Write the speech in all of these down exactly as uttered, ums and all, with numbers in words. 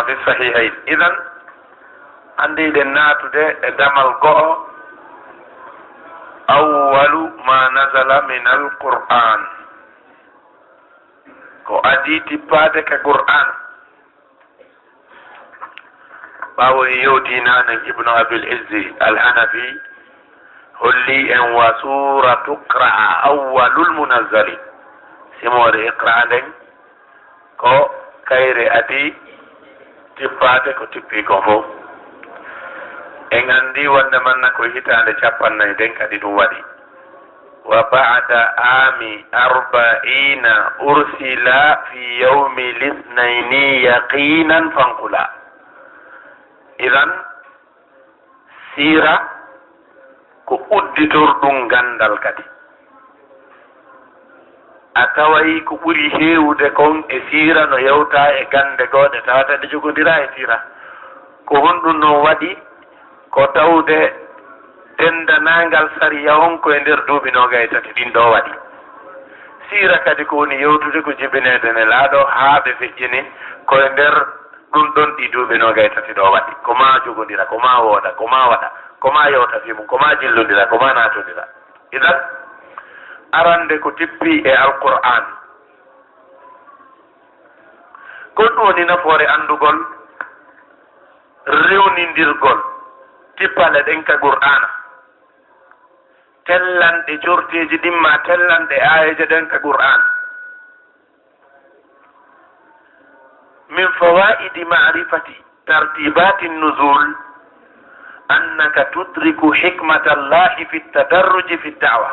في الصحيحين. Idan, anndi eɗen naatude e damal go'o, أول ما نزل من القرآن. Ko adii tippaade ka Qur'aan. Ɓaawo en yewtii naane, Ibnu Abil Izzi Al-Hanafi holli en wa suuratu Iqra awwalul munazzali. Simoore Iqra nden ko kayre adii tippaade ko tippi kon fow. En anndi wonde manna ko hitaande cappannayi nden kadi ɗum waɗi. وبعد عام أربعين أرسل في يوم الاثنين يقينا فانقلا. Idan, siira ko udditorɗum ganndal kadi. A taway ko ɓuri heewude kon e siira no yewta e gannde goo ɗe tawata ɗe jogondiraa e siira. Ko honɗum non waɗi? Ko tawde denndanaangal sariya on ko e nder duuɓi noogay tati ɗin ɗoo waɗi. Siira kadi ko woni yewtude ko jibineede Nelaaɗo haa ɓe feƴƴini ko e nder ɗum ɗon ɗi duuɓi noogay tati ɗoo waɗi. Ko maa jogondira, ko maa wooda, ko maa waɗa, ko maa yewta fii mum, ko maa jillondira, ko maa naatondira. Idan, arande ko tippi e Alqur'aan. Ko ɗum woni nafoore anndugol rewnindirgol tippale ɗen ka Qur'aana. Tellanɗe corteeji ɗin maa tellanɗe aayeeje ɗen ka Qur'aan. من فوائد معرفة ترتيبات النزول أنك تدرك حكمة الله في التدرج في الدعوة.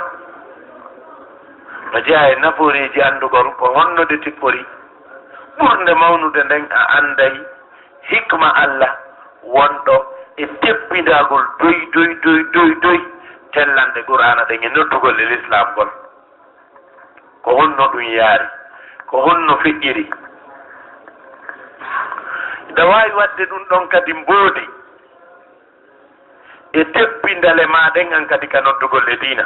No jeyaa e nafooreeji anndugol ko honno ɗe tippori. Ɓurnde mawnude nden a annday hikma Allah wonɗo e teppindagol doy, doy, doy, doy, doy tellanɗe Qur'aana ɗen e noddugol e Lislaam ngol. Ko honno ɗum yaari? Ko honno feƴƴiri? Ina waawi waɗde ɗum ɗon kadi mboodi e teppindale maa ɗen an kadi ka noddugol e diina.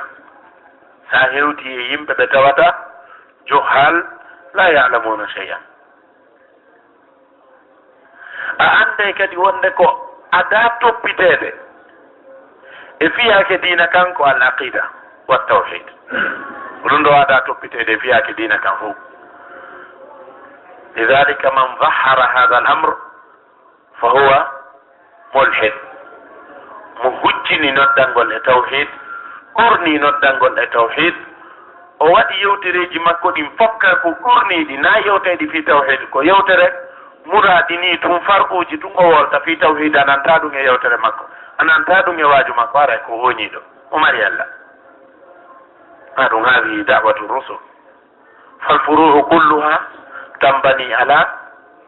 Sa hewti e yimɓe ɓe tawata juhal la ya'lamuna shay'an. A annday kadi wonde ko adaa toppiteede e fiyaake diina kan ko al aqida wa tawhid. Ko ɗum ɗo adaa toppiteede e fiyaake diina kan fof. Lidhalika man zahhara hadha al amr fa huwa mulhid. Mo huccini noddangol e tawhid, ɓurni noddangol e tawhid, o waɗi yewtereeji makko ɗin fof ka ko ɓurniiɗi, na yewteeɗi fii tawhid, ko yewtere muraadi nii tun, far'uuji tun o wolta fii tawhid, a nanta ɗum e yewtere makko, a nanta ɗum e waaju makko, haray ko ooñiiɗo, o mari Allah. Ma ɗum haadihi da'watu rusul. Fal furu'u kulluha tambani ala,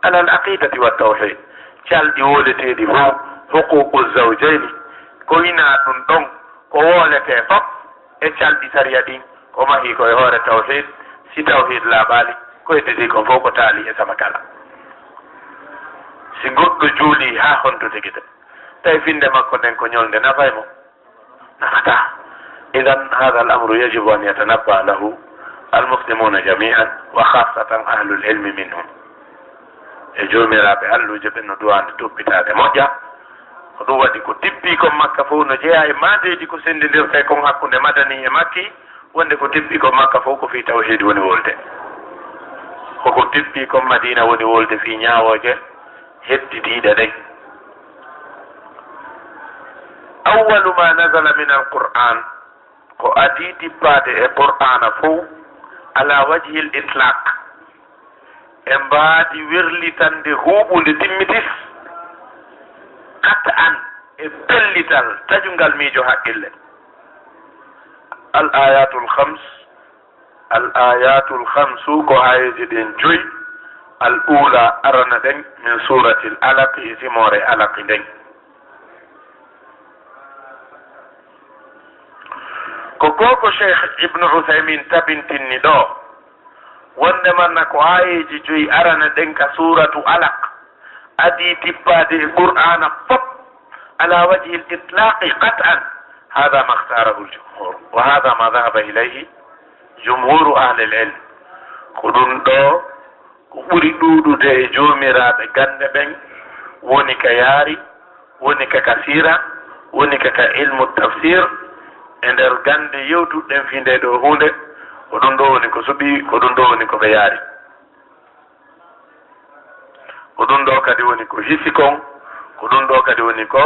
ala al aqidati wa tawhid. Calɗi wooleteeɗi fof, huququ zawjayni, ko ina ɗum ɗon, ko wooletee fof e calɗi sariya ɗin, ko mahii ko e hoore tawhid. Si tawhid laaɓaali, ko hedditi kon fof ko taali e sama kala. Si goɗɗo juulii haa honto tigi de, tawi finnde makko nden ko ñolnde nafay mo. Nafata. Idan, hada al amru yajibu an yatanabba lahu al muslimuna jami'an, wa khassatan ahlul ilmi minhum. E joomiraaɓe alluuje ɓen no duwaande toppitaade moƴƴa. Ko ɗum waɗi ko tippi kon makka fof no jeyaa e maadeeji ko senndindirtee kon hakkunde madani e makki, wonde ko tippi kon makka fof ko fii tawhid woni wolde. Ko ko tippi kon Madina woni wolde fii ñaawooje hedditiiɗe ɗen. Awwalu ma nazala min al-Qur'an, ko adii tippaade e Qur'aana fof, ala wajhil itlaq, e mbaadi werlitande huuɓunde timmitis, qat'an, e pellital, taƴungal miijo haqqille. Al ayatul khams, al ayatul khamsu ko aayeeje ɗen joyi, al ula arana ɗen min suratil alaq, e simoore alaq nden. Ko ko ko Cheikh Ibnu Uthaymin tabintinni ɗo, wonde manna ko aayeeje joyi arana ɗen ka suratu alaq, adii tippaade e Qur'aana fof, ala wajhil itlaqi qat'an, hada ma ikhtarahu al-jumhur, wa hada ma dhahaba ilayhi jumhuru ahli al-ilm. Ko ɗum ɗo ko ɓuri ɗuuɗude e joomiraaɓe gannde ɓen, Woni ka yaari, woni ka ka siira, woni ka ka ilmu tafsir, e nder gannde yewtuɗen fii ndee ɗoo huunde, ko ɗum ɗoo woni ko suɓii, ko ɗum ɗoo woni ko ɓe yaari. Ko ɗum ɗoo kadi woni ko hisi kon, ko ɗum ɗoo kadi woni ko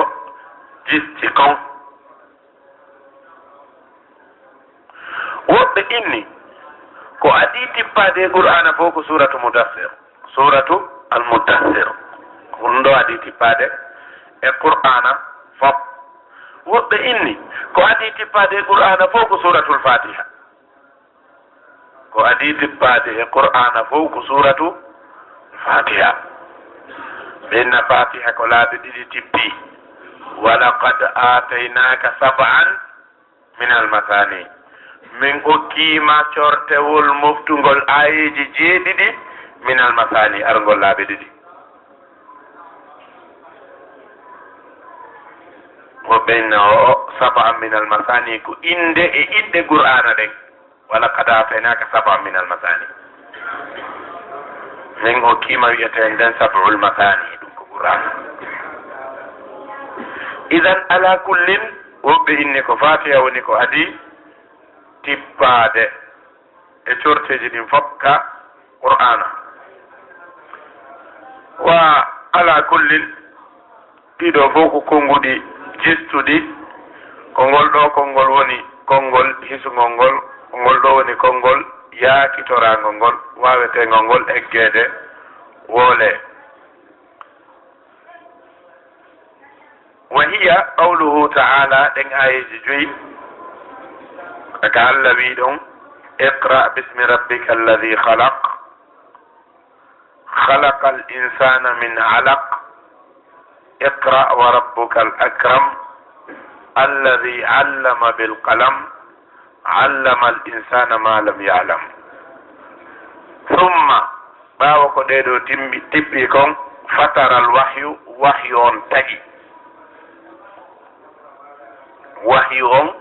jisti kon. Woɓɓe inni ko adii tippaade e Qur'aana fof ko suuratu Mudassir. Suuratu Al-Mudassir. Ko ɗum ɗoo adii tippaade e Qur'aana fof. Woɓɓe inni ko adii tippaade e Qur'aana fof ko Suuratul Faatiha. Ko adii tippaade e Qur'aana fof ko Suuratul Faatiha. Ɓe inna Faatiha ko laabi ɗiɗi tippi. "Wa laqad aataynaaka sab'an minal masaani." Min okkii ma cortewol moftungol aayeeje jeeɗiɗi, minal masaani, arngol laabi ɗiɗi. Woɓɓe inna o, o, sab'an minal masaani ko innde e inɗe Qur'aana ɗen. "Wa laqad aataynaaka sab'an minal masaani." Min okkii ma wi'eteende nden sab'ul masaani, ɗum ko Qur'aana. Idan, alaa kullin, woɓɓe inni ko Faatiha woni ko adii tippaade e corteeji ɗin fof ka Qur'aana. Wa alaa kullin, ɗiɗo fof ko konnguɗi jistuɗi. Konngol ɗoo, konngol woni konngol hisungol ngol, konngol ɗoo woni konngol yaakitoraangol ngol, waaweteengol ngol eggeede woolee. Wa hiya qawluhu ta'ala, ɗen aayeeji joyi, ka Alla wii ɗon, "Iqra bismi rabbika alladhi khalaq, khalaqal insana min alaq, iqra wa rabbukal akram, alladhi allama bil qalam, allamal insana ma lam ya'lam." Summa, ɓaawo ko ɗee ɗoo timbi, tippi kon, fataral wahyu, wahyu on taƴi. Wahyu on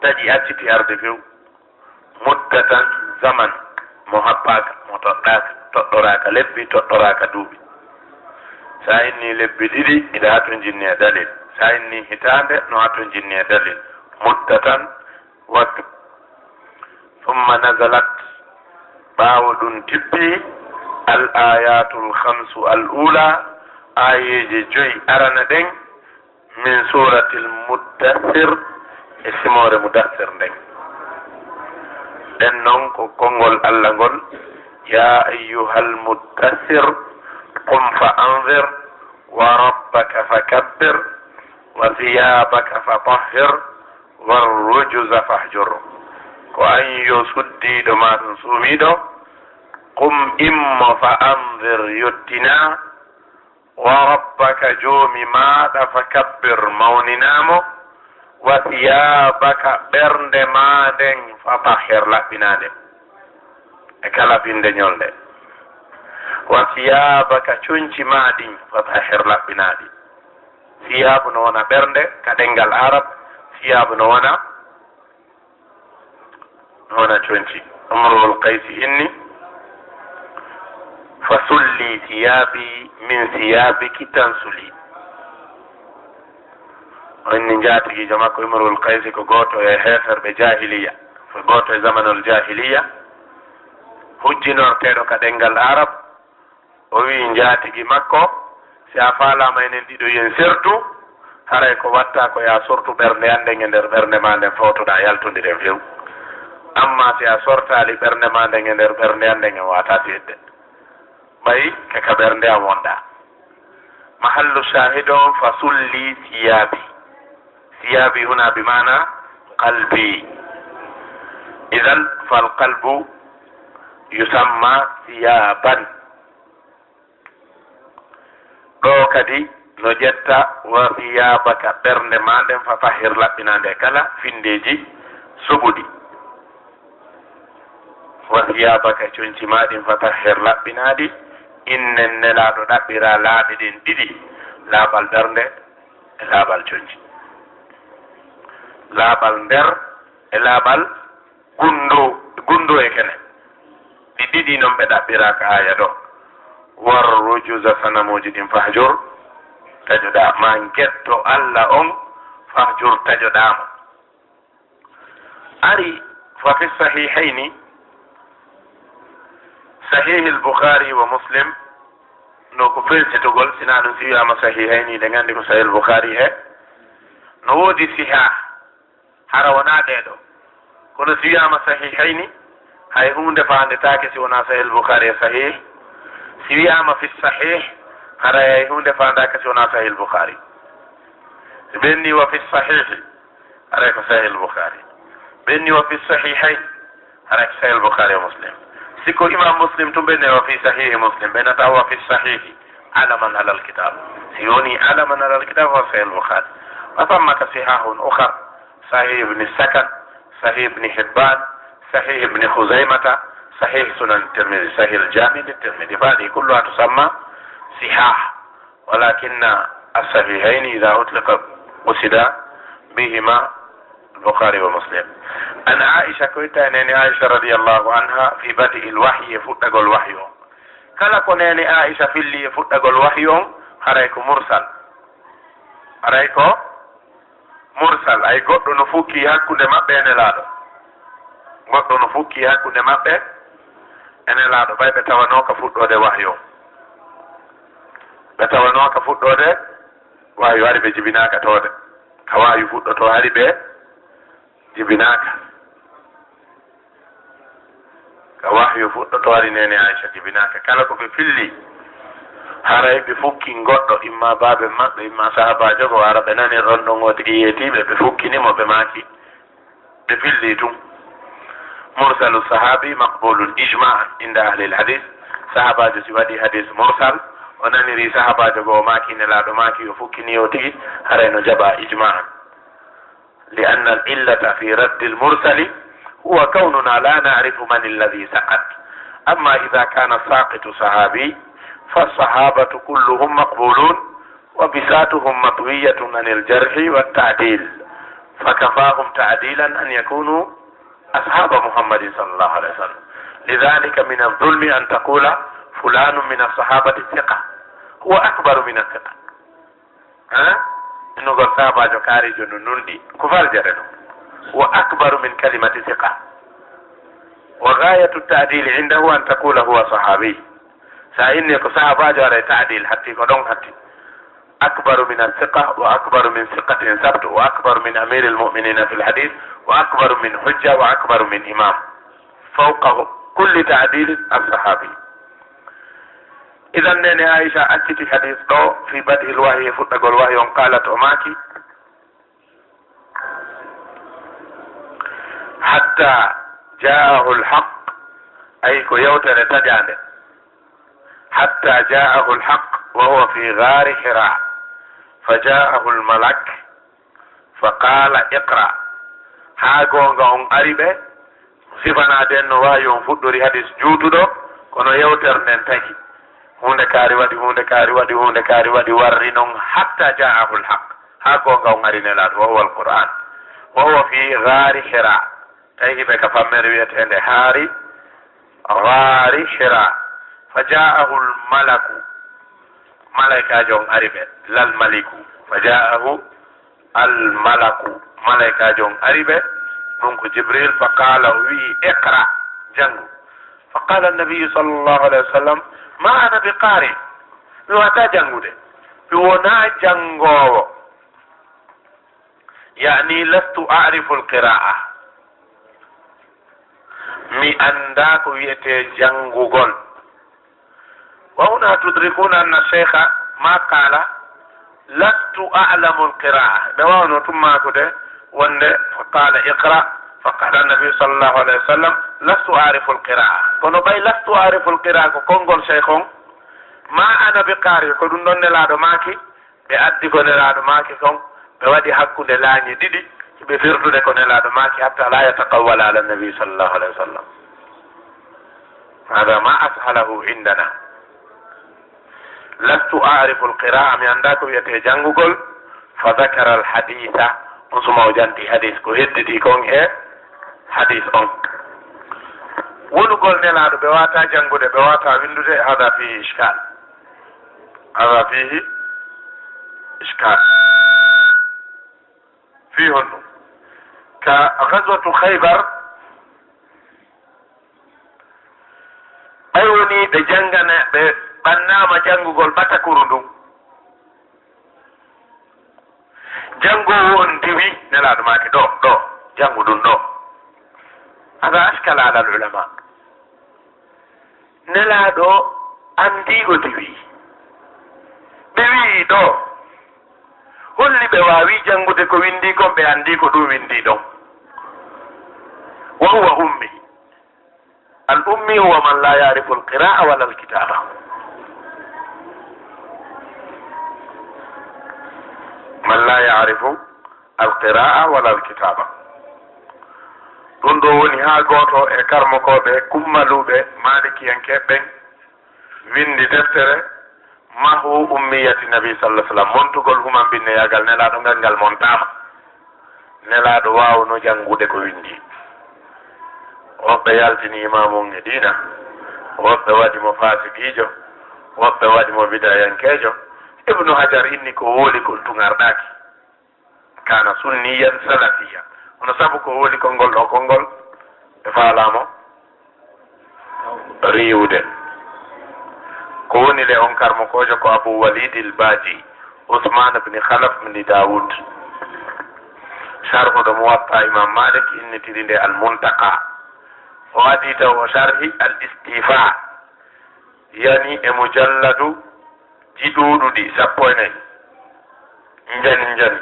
taƴi, acciti arde few. Muddatan, zaman, mo happaaka, mo toɗɗaaka, toɗɗoraaka lebbi, toɗɗoraaka duuɓi. Sa inni lebbi ɗiɗi, hiɗa hatonjinni e dalil. Sa inni hitaande, no hatonjinni e dalil. Muddatan, waktu. Summa nazalat, ɓaawo ɗum tippi, al ayatul khamsu al ula, aayeeje joyi arana ɗen, min suratil muddathir, e simoore Mudassir nden. Ɗen non ko konngol Alla ngol, "Ya ayyuhal muddathir, qum fa anzir, wa rabbaka fa kabbir, wa thiyabaka fa tahhir, war rujuza fahjur." Ko an yo suddiiɗo maa ɗum suumiiɗo, qum, immo, fa anzir, yottina, wa rabbaka, joomi maaɗa, fa kabbir, mawninaa mo, wa thiyabaka, ɓernde maa nden, fa tahhir, laɓɓinaa nde e kala binnde ñolnde. Wa thiyabaka, conci maa ɗin, fa tahhir, laɓɓinaa ɗi. Siyaabu no wona ɓernde ka ɗenngal Arab, siyaabu no wona, no wona conci. Imru'ul Qaysi inni, "Fa sulli siyabi min siyabiki tansuli." O inni njaatigiijo makko Imru'ul Qaysi, ko gooto e heeferɓe jaahiliya, ko gooto e zamanul jaahiliya, hujjinorteeɗo ka ɗenngal Arab, o wi'i njaatigi makko, "Si a faalaama enen ɗiɗo yen sertu, haray ko watta ko yo a sortu ɓernde an nden e nder ɓernde maa nden, footoɗaa, yaltondiren few. Amma si a sortaali ɓernde maa nden e nder ɓernde an nden, en waataa seedde. Ɓay ka, ka ɓernde an wonɗaa." Mahallu shahid on, "Fa sulli siyabi." Siyabi huna bi maana qalbi. Idan, fal qalbu yusamma siyaban. Ɗoo kadi no ƴetta, "Wa thiyabaka", ɓernde maa nden, "fa tahhir", laɓɓinaa nde kala finndeeji soɓuɗi. "Wa thiyabaka", conci maa ɗin, "fa tahhir", laɓɓinaa ɗi. Innen Nelaaɗo ɗaɓɓiraa laaɓi ɗin ɗiɗi, laaɓal ɓernde e laaɓal conci. Laaɓal nder e laaɓal gunndoo, gunndoo e kene. Ɗi ɗiɗi non ɓe ɗaɓɓiraa ka aaya ɗoo. War rujuza, sanamuuji ɗin, fahjur, taƴoɗaa, ma ngetto Alla on, fahjur, taƴoɗaa mo. Ari fa fi sahihayni, Sahihil Bukhari wa Muslim, no ko felsitugol, sinaa ɗum si wiyaama Sahihayni, ɗen anndi ko Sahihil Bukhari he. No woodi sihah, hara wonaa ɗee ɗoo. Kono si wiyaama Sahihayni, hay huunde faandetaake si wonaa Sahihil Bukhari e Sahih. Si wiyaama fi sahih, haray hay huunde faandaaka si wonaa Sahihil Bukhari. Si ɓenni wa fi sahihi, haray ko Sahihil Bukhari. Ɓenni wa fi sahihayn, haray ko Sahihil Bukhari wa Muslim. Si ko Imam Muslim tun ɓenni wa fi sahihi Muslim, ɓennata wa fi sahihi, alaman alal kitab. Si woni alaman alal kitab, wa Sahihil Bukhari. Wa thammata sihahun ukhar, Sahih Ibn Sakan, Sahih Ibn Hibban, Sahih Ibn Khuzaimata, Sahih Sunan Tirmidhi, Sahih al-Jami' li Tirmidhi. Fahadhihi kulluha tusamma sihah. Walakinna as-sahihayni idha utliqa qusida bihima al-Bukhari wa Muslim. An Aisha, ko itta e neene Aisha radiyallahu anha, fi badi'il wahyi, e fuɗɗagol wahyu on. Kala ko neene Aisha filli e fuɗɗagol wahyu on, haray ko mursal. Haray ko mursal, ay goɗɗo no fukki hakkunde maɓɓe e Nelaaɗo. Goɗɗo no fukki hakkunde maɓɓe e Nelaaɗo, ɓay ɓe tawanooka fuɗɗoode wahyu on. Ɓe tawanooka fuɗɗoode wahyu, hari ɓe jibinaaka toode. Ka wahyu fuɗɗotoo, hari ɓe jibinaaka. Ka wahyu fuɗɗotoo, hari neene Aisha jibinaaka. Kala ko ɓe filli, haray ɓe fukki goɗɗo, imma baaben maɓɓe, imma sahaabaajo goo, hara ɓe nani ronɗon o tigi yeetiiɓe, ɓe fukkini mo, ɓe maaki, ɓe filli tun. Mursalu sahabi maqbulun ijma'an inda ahlil hadith. Sahaabaajo si waɗi hadith mursal, o naniri sahaabaajo goo, o maaki, Nelaaɗo maaki, o fukkini o tigi, haray no jaɓaa ijma'an. لأن العلة في رد المرسل هو كوننا لا نعرف من الذي سقط. أما إذا كان الساقط صحابي، فالصحابة كلهم مقبولون، وبساطهم مطوية عن الجرح والتعديل، فكفاهم تعديلا أن يكونوا أصحاب محمد صلى الله عليه وسلم. لذلك من الظلم أن تقول فلان من الصحابة ثقة، هو أكبر من الثقة. Ha? Innugol sahaabaajo kaarijo no nunɗi. Ko faljere non. Wa akbaru min kalimati siqa. Wa ghayatu ta'dili indahu an taqula huwa sahabi. Sa inni ko sahaabaajo, haray ta'dil hatti ko ɗon hatti. Akbaru min as-siqa wa akbaru min siqatin sabt wa akbaru min amiril mu'minina fil hadith wa akbaru min hujja wa akbaru min imam. Fawqa kulli ta'dilin as-sahabi. Idan neene Aisha acciti hadis ɗo fi bad'il wahyi, fuɗɗagol wahyi on, qalat, o maaki, hatta ja'ahu al-haq, ay ko yewtere taƴaande, hatta ja'ahu al-haq wa huwa fi ghari Hira, fa ja'ahu al-malak, fa qala, iqra. Haa goonga on ari ɓe, sifanaade en no wahyu on fuɗɗori, hadis juutuɗo, kono yewtere nden taƴi. Huunde kaari waɗi, huunde kaari waɗi, huunde kaari waɗi, warri non hatta ja'ahu al-haq. Haa goonga on ari Nelaaɗo, wa huwa al-Qur'an. Wa huwa fi ghari Hira. Tawi hiɓe ka fammere wi'eteende Haari, Ghari Hira. Fa ja'ahu al-malaku. Malaykaajo on ari ɓe. Lal maliku. Fa ja'ahu al-malaku. Malaykaajo on ari ɓe. Ɗum ko Jibril. Fa qala, o wi'i, iqra. Janngu. Fa qala an-nabiyyu sallallahu alayhi wa sallam, ma ana bi qari. Mi waawataa janngude. Mi wonaa janngoowo. Ya'ni, lastu a'rifu al-qira'a. Mi anndaa ko wi'etee janngugol. Wa huna tudrikuna anna ash-shaykha ma qala, lastu a'lamu al-qira'a. Ɓe waawno tun maakude wonde, fa qala, iqra, fa qala an-nabi sallallahu alayhi wa sallam, lastu a'rifu al-qira'a. Kono ɓay lastu a'rifu al-qira'a ko konngol shaykh on, ma ana bi qari, ko ɗum ɗon Nelaaɗo maaki, ɓe addi ko Nelaaɗo maaki kon, ɓe waɗi hakkunde laañi ɗiɗi, ɓe firtude ko Nelaaɗo maaki, hatta la yataqawwala ala nabi sallallahu alayhi wa sallam. Hada ma ashalahu indana. Lastu a'rifu al-qira'a, mi anndaa ko wi'etee janngugol. Fa dhakara al-haditha, on suma o janti hadis, ko hedditi kon e hadis on. Wonugol Nelaaɗo, ɓe waawataa janngude, ɓe waawataa winndude, hada fihi ishkal. Hada fihi iskal. Fii honɗum? Ka ghazwatu Khaybar, ɓay woni ɓe janngana, ɓe ɓannaama janngugol ɓatakuru ndun. Janngoowo on diwi, Nelaaɗo maaki, "Ɗo, ɗo, janngu ɗun ɗo." Hada ashkala alal ulama. Nelaaɗo anndi o diwi. Ɓe wi'i, "Ɗo." Holli ɓe waawi janngude ko winndii kon, ɓe anndi ko ɗun winndii ɗon. Wa huwa ummi. Al ummi huwa man la ya'rifu al qira'a wala al kitaba. Man la ya'rifu al qira'a wala al kitaba. Ɗun ɗoo woni haa gooto e karmokooɓe kummaluuɓe maalikiyankeeɓe ɓen winndi deftere, Mahwu ummiyati Nabi sallallahu alaihi wasallam, montugol humambinneyaagal Nelaaɗo ngal, ngal montaama. Nelaaɗo waawno janngude ko winndi. Woɓɓe yaltini imaamu on e diina, woɓɓe waɗi mo faasiqiijo, woɓɓe waɗi mo bidayankeejo. Ibnu Hajar inni ko woli kon tun arɗaaki. Kana sunniyan salafiya. Hono sabu ko woli konngol ɗoo konngol, ɓe faalaamo riiwude. Ko woni le on karmokoojo ko Abu Walid al-Baji, Usman ibn Khalaf ibn Dawud. Sharhuɗo Muwatta Imam Malik innitiri nde Al-Muntaqa. O adii taw o sharhi Al-Istifa. Yani e mujalladu ji ɗuuɗuɗi, sappo e nayi. Njani, njani.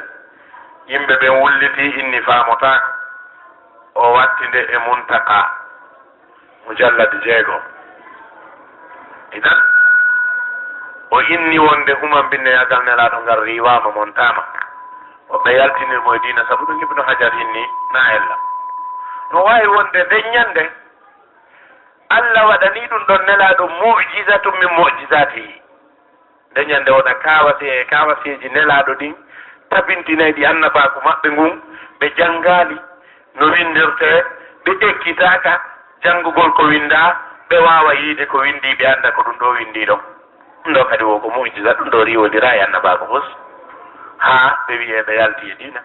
Yimɓe ɓen wulliti, inni faamotaako. O watti nde e Muntaka, mujalladu jeego. Idan, o inni wonde humambinneyaagal Nelaaɗo ngal riiwaama, montaama. Woɓɓe yaltinir mo e diina, sabu ɗum Ibnu Hajar inni na ella. No waawi wonde nden ñande, Allah waɗani ɗum ɗon Nelaaɗo mu'jizatun min mu'jizaatihi. Nde ñande wona kawasee e kawaseeji Nelaaɗo ɗin, tabintinayɗi annabaaku maɓɓe ngun, ɓe janngaali no winndirtee, ɓe ekkitaaka janngugol ko winndaa, ɓe waawa yiide ko winndii, ɓe annda ko ɗum ɗoo winndii ɗon. Ɗum ɗoo kadi wo ko mu'jiza, ɗum ɗoo riiwondiraa e annabaaku fof. Haa ɓe wiyee ɓe yalti e diina.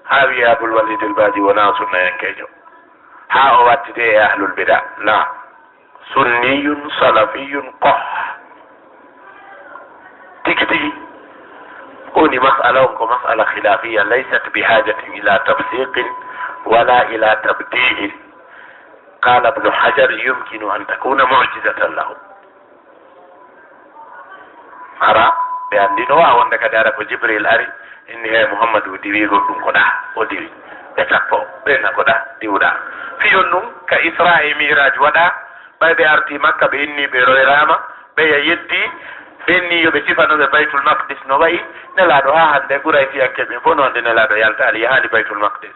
Haa wiyee Abul Waliid al Baaji wonaa sunnayankeejo. Haa o wattidee e ahlul bida. La. Sunniyun salafiyun qoh. Tigi tigi. Woni mas'ala on ko mas'ala khilafiyya, laysat bi hajatin ila tafsiqin wala ila tabdilin. Qala Ibnu Hajar, yumkinu an takuna mu'jizatan lahu. Hara ɓe anndi no waawa wonde kadi hara ko Jibril ari, inni, "He Muhammadu, diwigol ɗum ko ɗaa, o diwi." Ɓe tappo, ɓe na ko ɗaa, diwɗaa. Fii on ɗum ka Isra e Mi'raaj waɗaa, ɓay ɓe artii Makka, ɓe inni ɓe royraama, ɓeya yeddi, ɓe inni yo ɓe sifano ɓe Baytul Maqdis no wa'i, Nelaaɗo haa hannde Quraysiyankeeɓe fof no wonde Nelaaɗo yaltaali, yahaali Baytul Maqdis.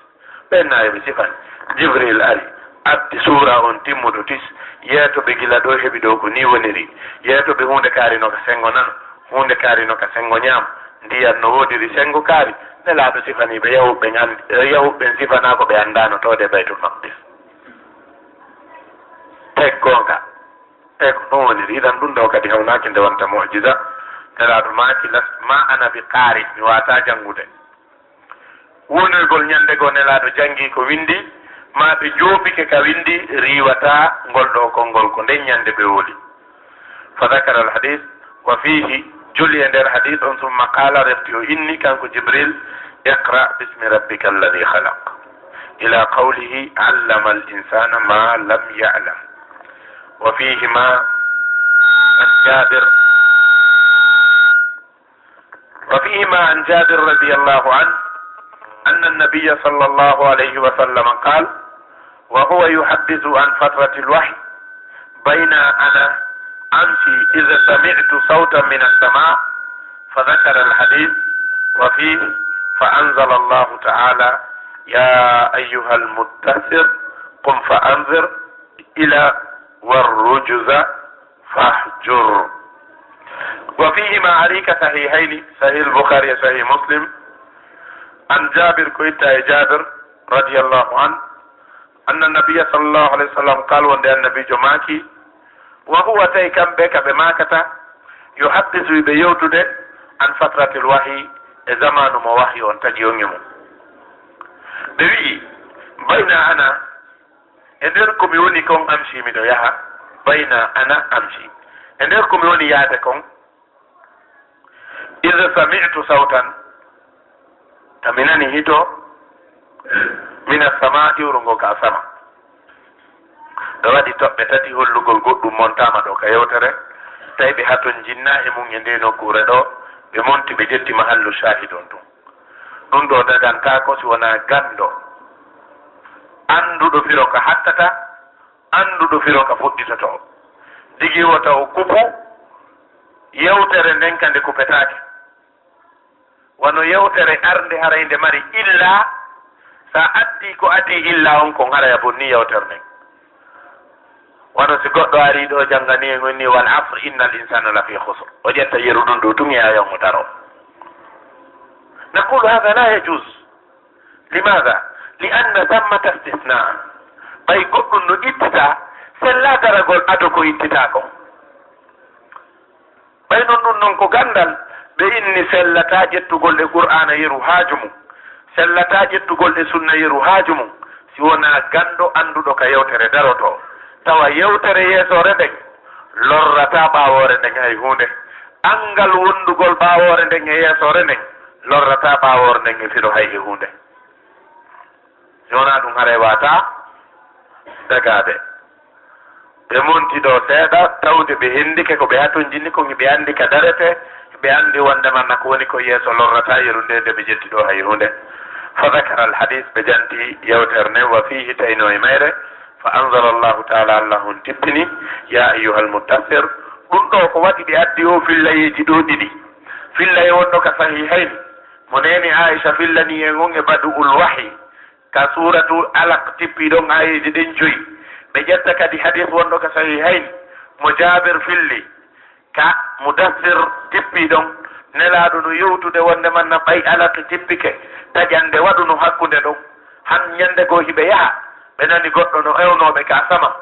Ɓen na yo ɓe sifan. Jibril ari, addi suura on timmuɗo tis, yeeto ɓe gila ɗo heɓi ɗo ko ni woniri, yeeto ɓe huunde kaari no ka senngo nano, huunde kaari no ka senngo ñaamo, ndiyan no woodiri senngo kaari, Nelaaɗo sifanii ɓe, yahuɓe ɓen anndi, yahuɓe ɓen sifanaa ko ɓe anndaano towde Baytul Maqdis. Tawi goonga, tawi ko ɗum woniri, idan ɗum ɗo kadi hawnaaki nde wonta mu'jiza, Nelaaɗo maaki, "Las-, ma ana bi qaari, mi waawataa janngude." Wonoygol ñande goo Nelaaɗo janngi ko winndi, maa ɓe jooɓike ka winndi, riiwataa ngol ɗoo konngol, ko nden ñande ɓe woli. Fa dakara al hadis, wa fiihi, joli e nder hadis on, summa qaala, refti o inni, kanko Jibril, "Iqra bismi rabbika alladi khalaq." Ila qawlihi, "Allama al insana ma lam ya'lam." Wa fiihi ma an Jabir. وفيهما عن جابر رضي الله عنه أن النبي صلى الله عليه وسلم قال، وهو يحدث عن فترة الوحي، بينا أنا أمشي إذ سمعت صوتا من السماء، فذكر الحديث، وفيه، فأنزل الله تعالى، يا أيها المدثر، قم فأنذر، إلى، والرجز فاهجر. وفيهما، ari ka sahihayni, Sahih al-Bukhari e Sahih Muslim, an Jabir, ko itta e Jabir, radiyallahu anhu, anna nabiyya sallallahu alayhi wa sallam qaal, wonde annabiijo maaki, wa huwa, tawi kamɓe ka ɓe maakata, Yuhaddisu, ɓe yewtude, an fatratil wahyi, e zamanu mo wahyi on taƴi on e mum. Ɓe wi'i, bayna ana, e nder ko mi woni kon, amshi, miɗo yaha, bayna ana amshi, e nder ko mi woni yaade kon, idh sami'tu sawtan, ka mi nani hito, mina sama, iwrungo ka sama. Ɓe waɗi toɓɓe tati hollugol goɗɗum montaama ɗo ka yewtere, tawi ɓe hatonjinna e mum e nde nokkuure ɗo, ɓe monti ɓe ƴetti mahallu shahid on tun. Ɗum ɗo dagantaako si wonaa ganndo, annduɗo firo ka hattata, annduɗo firo ka fuɗɗitotoo. Digi wota o kupu yewtere nden ka nde kupetaake. Wano yewtere arnde haray nde mari illa, sa addi ko addi illa on kon haray a bonni yewtere nden. Wano si goɗɗo ari ɗo janngani en woni, "Wal asr innal insana lafi khusr." O ƴetta yeru ɗum ɗo tun e ayon o daro. Naqulu hadha la yajuz. Limadha? Li anna thammata istithna. Ɓay goɗɗum no ittita, sella daragol ado ko ittita kon. Ɓay non ɗum non ko ganndal, ɓe inni sellataa ƴettugol e Qur'aana yeru haaju mum, sellataa ƴettugol e sunna yeru haaju mum, si wonaa ganndo annduɗo ka yewtere darotoo, tawa yewtere yeesoore nden lorrataa ɓaawoore nden hay huunde. Anngal wonndugol ɓaawoore nden e yeesoore nden lorrataa ɓaawoore nden e firo hay e huunde. Si wonaa ɗum, haray waawataa dagaade. Ɓe monti ɗo seeɗa, tawde ɓe henndike ko ɓe hatonjini kon, ɓe anndi ka darete, ɓe anndi wonndema na ko woni ko yeeso lorrataa yeru nde, nde ɓe ƴetti ɗo hay huunde. Fa dakara al hadis, ɓe janti yewtere nden, wa fiihi, taynoo e mayre, fa anzala Allahu taala, Allah on tippini, ya ayyuhal muddassir. Ɗum ɗo ko waɗi ɓe addi o fillayeeji ɗo ɗiɗi. Fillaye wonɗo ka Sahihayni, mo neene Aisha fillani en on e Badu'ul Wahyi, ka suuratu Alaq tippi ɗon aayeeje ɗen joyi. Ɓe ƴetta kadi hadis wonɗo ka Sahihayni, mo Jaabir filli, ka Mudassir tippi ɗon, Nelaaɗo no yewtude wonndema na ɓay Alaq tippike, taƴannde waɗuno hakkunde ɗon. Han ɲannde goo hiɓe yaha, ɓe nani goɗɗo no ewnoo ɓe ka sama.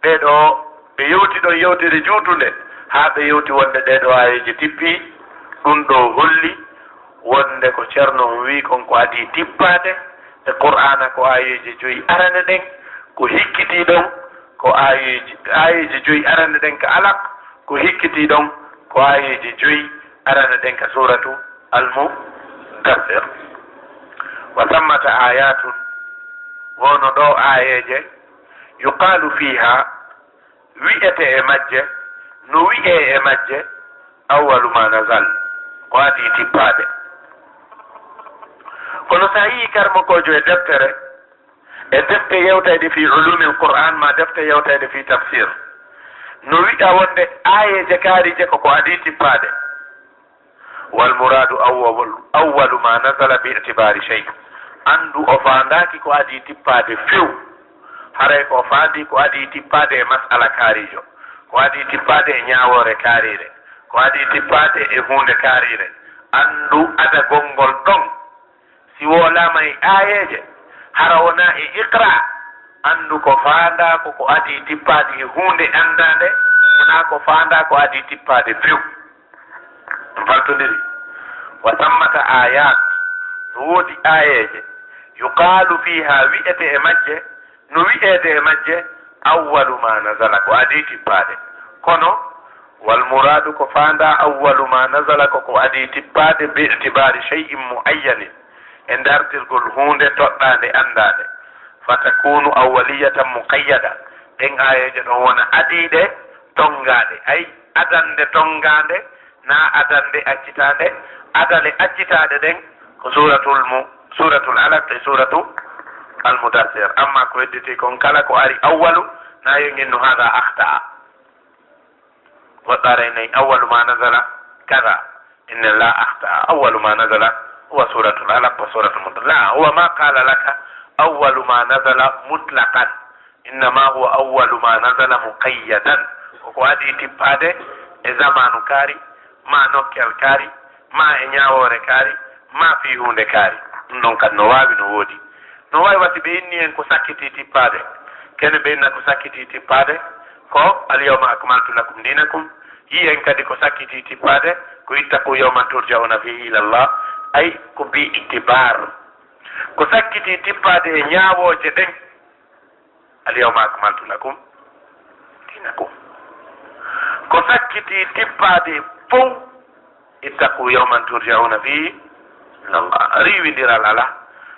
Ɓee ɗoo, ɓe yewti ɗon yewtere juutunde, haa ɓe yewti wonde ɗee ɗoo aayeeje tippi. Ɗum ɗoo holli wonde ko Ceerno on wi'i kon ko adii tippaade e Qur'aana ko aayeeje joyi arane ɗen, ko hikkitii ɗon ko aayeeje, aayeeje joyi arane ɗen ka Alaq, ko hikkitii ɗon ko aayeeje joyi arane ɗen ka suuratu Al-Muddassir. Wa thammata aayatun, wono ɗoo aayeeje, yuqaalu fiihaa, wi'ete e majje, no wi'ee e majje, awwalu ma nazal, ko adii tippaade. Kono so a yii karmokoojo e deftere, e defte yewtayɗe fii ulumil Qur'an maa defte yewtayɗe fii tafsir, no wi'a wonde aayeeje kaariije ko ko adii tippaade. Wal muraadu awwal-, awwalu ma nazala bi i'tibaari shay. Anndu o faandaaki ko adii tippaade few. Haray ko o faandii ko adii tippaade e mas'ala kaariijo. Ko adii tippaade e ɲaawoore kaariire. Ko adii tippaade e huunde kaariire. Anndu adagol ngol ɗon. Si wolaama e aayeeje, hara wonaa e iqra, anndu ko faandaa ko ko adii tippaade e huunde anndaande, wonaa ko faandaa ko adii tippaade few. Ɗum faltondiri. Wa thammata aayat, no woodi aayeeje, yuqaalu fiihaa, wi'ete e majje, no wi'eede e majje, awwalu ma nazala, ko adii tippaade. Kono, wal muraadu, ko faandaa awwalu ma nazala, ko ko adii tippaade, bi i'tibaari shay'in muayyanin, e dartirgol huunde toɗɗaande anndaande. Fa takunu awwaliyatan muqayyada, ɗen aayeeje ɗon wona adiiɗe tonngaaɗe, ay, adannde tonngaande, na adannde accitaande, adale accitaaɗe ɗen ko suuratul mu-, suuratul Alaq e suuratu Al-Mudassir. Amma ko hedditii kon kala ko ari awwalu, na yo en innu hada akhta'a. Goɗɗo ara en awwalu ma nazala kada. Inna la akhta'a. Awwalu ma nazala huwa suuratul Alaq wa suuratul Mud-, la, huwa ma qala laka awwalu ma nazala mutlaqan. Innama huwa awwalu ma nazala muqayyadan. Ko ko adii tippaade e zamaanu kaari, ma nokkel kaari, ma e ɲaawoore kaari, ma fii huunde kaari. Ɗum ɗon kadi no waawi, no woodi. No waawi wasi ɓe inni en ko sakkitii tippaade. Kene ɓe inna ko sakkitii tippaade ko, "Al yawma akmaltu lakum dinakum." Yiyen kadi ko sakkiti tippaade, ko ittaqu yawman turja'una fihi ila Allah, ay ko bi itibar. Ko sakkiti tippaade e ñaawooje ɗen, al yawma akmaltu lakum dinakum. Ko sakkiti tippaade fow, ittaqu yawman turja'una fihi ila Allah. Riiwindiral alaa.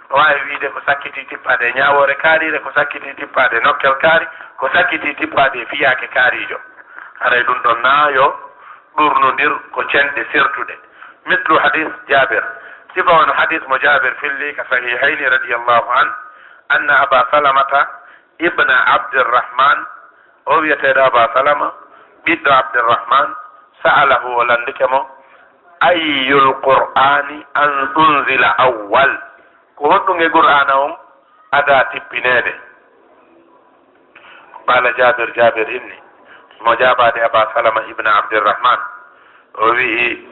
O waawi wiide ko sakkiti tippaade e ñaawoore kaariire, ko sakkiti tippaade e nokkel kaari, ko sakkiti tippaade e fiyaake kaariijo. Haray ɗum ɗon naa yo ɗurnondir ko cenɗe sertuɗe. Mislu hadis Jaabir. Sifa on hadis mo Jaabir filli ka Sahihayni radiyallahu an, anna Aba Salamata ibna Abdirrahman, o wiyeteeɗo Aba Salama, ɓiɗɗo Abdirrahman, sa'alahu, o lanndike mo, ayyul Qur'ani an unzila awwal? Ko honɗum e Qur'aana on adaa tippineede? Qaala Jaabir, Jaabir inni, mo jaabaade Aba Salama ibn Abdirrahman, o wi'i,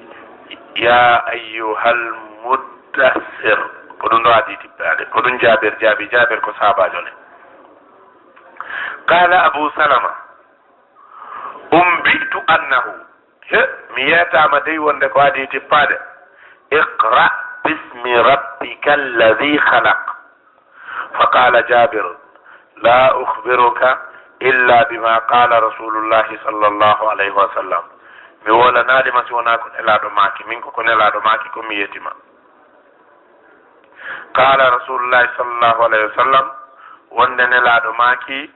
ya ayyuhal muddassir. Ko ɗum ɗo adii tippaade. Ko ɗum Jaabir jaabi, Jaabir ko sahaabaajo ne. Qaala Abu Salama, umbi'tu annahu, he, mi yeetaama dey wonde ko adii tippaade. Iqra bismi rabbika alladhi khalaq. Faqala Jabir, la ukhbiruka illa bima qala Rasulullahi sallallahu alayhi wa sallam. Mi wolanaali ma si wonaa ko Nelaaɗo maaki, min ko ko Nelaaɗo maaki ko mi yeeti ma. Qala Rasulullahi sallallahu alayhi wa sallam, wonde Nelaaɗo maaki,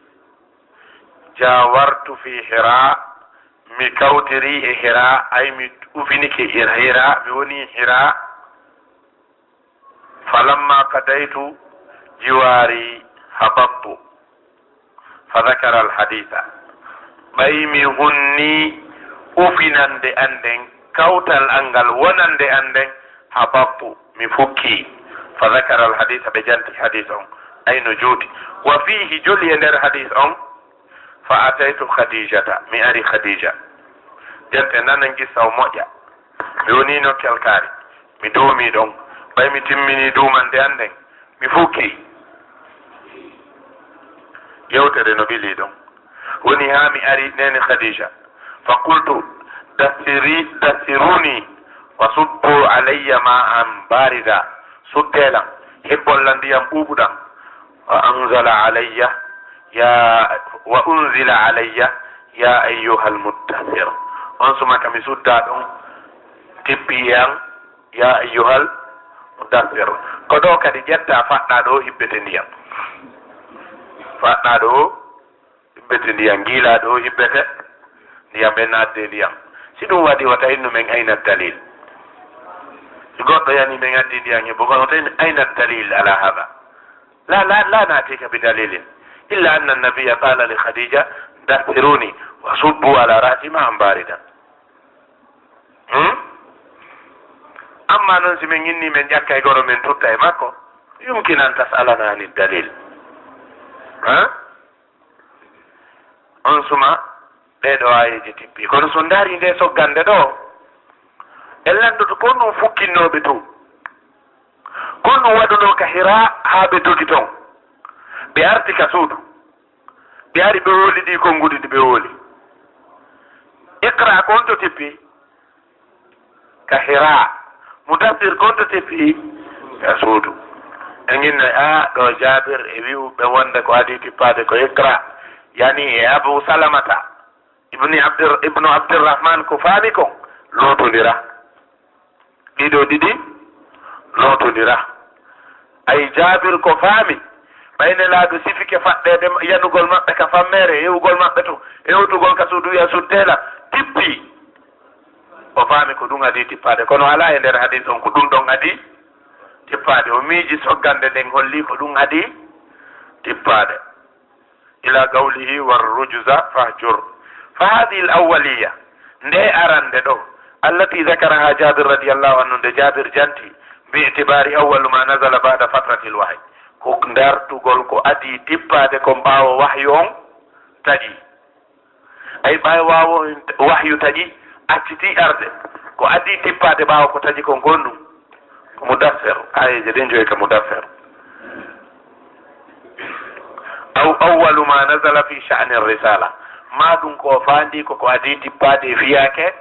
jawartu fi Hira, mi kawtiri e Hira, ay mi ufinike e Hira, mi woni Hira. Falamma qadaytu jiwari habattu, fa dhakara alhaditha. Ɓay mi hunni ufinande an nden, kawtal an ngal wonande an nden, habattu, mi fukki. Fa dhakara alhaditha, ɓe janti hadith on, ay no juuti. Wa fihi, joli e nder hadith on, fa ataytu Khadijata, mi ari Khadija. Jante nanen qissa o moƴƴa. Mi woni nokkel kaari, mi duumi ɗon. Ɓay mi timmini duumande an nden, mi fukki. Yewtere no ɓili ɗon. Woni haa mi ari neene Khadija. Fa qultu, dassiri, dassiruni, wa subbu alayya ma'an barida. Suddelan, hebbol lan ndiyam ɓuuɓuɗam. Wa anzala alayya, ya, wa unzila alayya, ya ayyuhal muddathir. On suma ka mi sudda ɗon, tippi e an, ya ayyuhal muddathir. Ko ɗo kadi ƴetta faɗɗa ɗo hibbete ndiyam. Faɗɗa ɗo hibbete ndiyam, ngiila ɗo hibbete ndiyam, ɓe nadde ndiyam. Si ɗum waɗi, wata innu men ayna dalil. Si goɗɗo yani men addi ndiyam e bugon, wata innu ayna dalil ala hada. La, la, la natika bi dalilin. Illa anna nabiyya qala li Khadija, dathiruni wa subbu ala ra'si ma'an baridan. Hmm? Amma non si men inni men ƴakka e goro men tutta e makko, yumkin an tas'alana ani dalil. Ha? On suma, ɗee ɗoo aayeeje tippi. Kono so ndaari ndee soggande ɗoo, en lanndoto ko honɗum fukkinnoo ɓe too. Ko honɗum waɗunoo ka Hiraa haa ɓe dogi ton. Ɓe arti ka suudu. Ɓe ari ɓe hooli ɗii konnguɗi ɗi ɓe hooli. Iqra ko honto tippi? Ka Hiraa. Mudassir ko honto tippi? Ka suudu. En inna, a, ɗo Jaabir e wi'u ɓe wonde ko adii tippaade ko Iqra. Yani e Abu Salamata ibni Abdir-, ibnu Abdirrahman ko faami kon, lootondira. Ɗiɗo ɗiɗi, lootondira. Ay Jaabir ko faami, ɓay Nelaaɗo sifike faɗɗeede yanugol maɓɓe ka fammeere, e iwugol maɓɓe to, e iwtugol ka suudu, wi'a suddeela, tippi. O faami ko ɗum adii tippaade, kono alaa e nder hadiis on ko ɗum ɗon adii tippaade. O miiji soggande nden holli ko ɗum adii tippaade. Ila qawlihi, "War rujza fahjur." Fa hadhihi al-awwaliyya, nde arande ɗo, allati dhakaraha Jabir radiyallahu anhu, nde Jabir janti, bi i'tibari awwalu ma nazala ba'da fatrati al-wahyi, ko dartugol ko adii tippaade kon ɓaawo wahyu on taƴi. Ay ɓaawo wahyu taƴi, acciti arde, ko adii tippaade ɓaawo ko taƴi kon ko honɗum? Ko Mudassir, aayeeje ɗen joyi ka Mudassir. Aw awwalu ma nazala fi sha'ni risala. Maa ɗum ko o faandi ko ko adii tippaade e fiyaake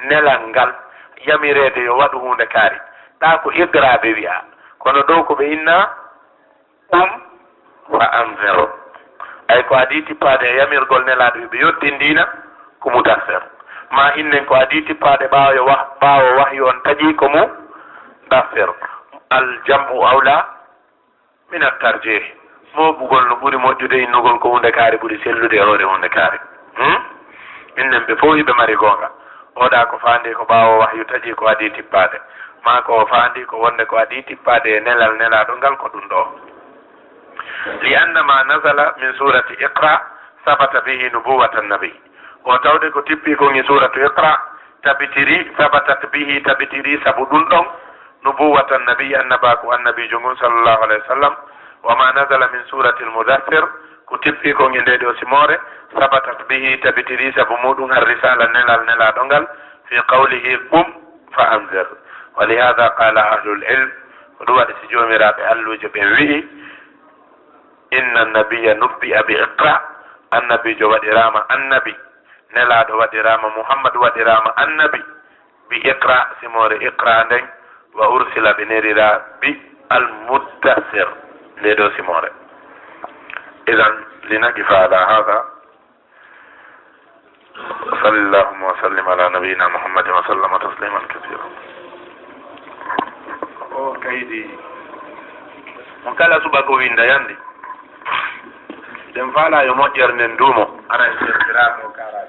nelal ngal, yamireede yo waɗu huunde kaari. Ɗaa ko iqra ɓe wi'a, kono ɗoo ko ɓe inna ɗum fa anzir. Ay ko adii tippaade e yamirgol nelaaɗo yo ɓe yottindiina ko mudassir. Maa innen ko adii tippaade ɓaawo yo wah-, ɓaawo wahyu on taƴi ko mudassir. Al jam'u awla min at-tarjih. Moobugol no ɓuri moƴƴude, innugol ko huunde kaari ɓuri sellude e hoore huunde kaari. Hmm? Innen ɓe fof hiɓe mari goonga. Oɗa ko faandi ko ɓaawo wahyu taƴi ko adii tippaade. Maa ko o faandi ko wonde ko adii tippaade e nelal nelaaɗo ngal ko ɗum ɗo. Li anna ma nazala min surati Iqra sabata bihi nubuwatan nabi. O tawde ko tippi kon e suratu Iqra, tabitiri, sabatat bihi, tabitiri sabu ɗum ɗon, nubuwatan nabi, annabaaku annabiijo ngun, sallallahu alayhi wa sallam, wa ma nazala min suratil mudassir, ko tippi kon e nde ɗo simoore, sabatat bihi, tabitiri sabu muɗum, ar risala, nelal nelaaɗo ngal, fi qawlihi, qum fa anzir. Wa li hada qala ahlul ilm, ko ɗum waɗi si joomiraaɓe alluuje ɓen wi'i, inna nabiyya nubbi'a bi iqra, annabiijo waɗiraama annabi, nelaaɗo waɗiraama, Muhammad waɗiraama annabi, bi iqra, simoore iqra nden, wa ursila, ɓe nelira bi al muddassir, nde ɗo simoore. Idan, linaqifa ala hada. Wa sallallahu wa sallim ala nabiyyina Muhammadin wa sallama tasliman kathira. O kaydi mo kala subaka o winda yandi. Den faala yo moƴƴere nden duumo. Ara e serfira ko kara.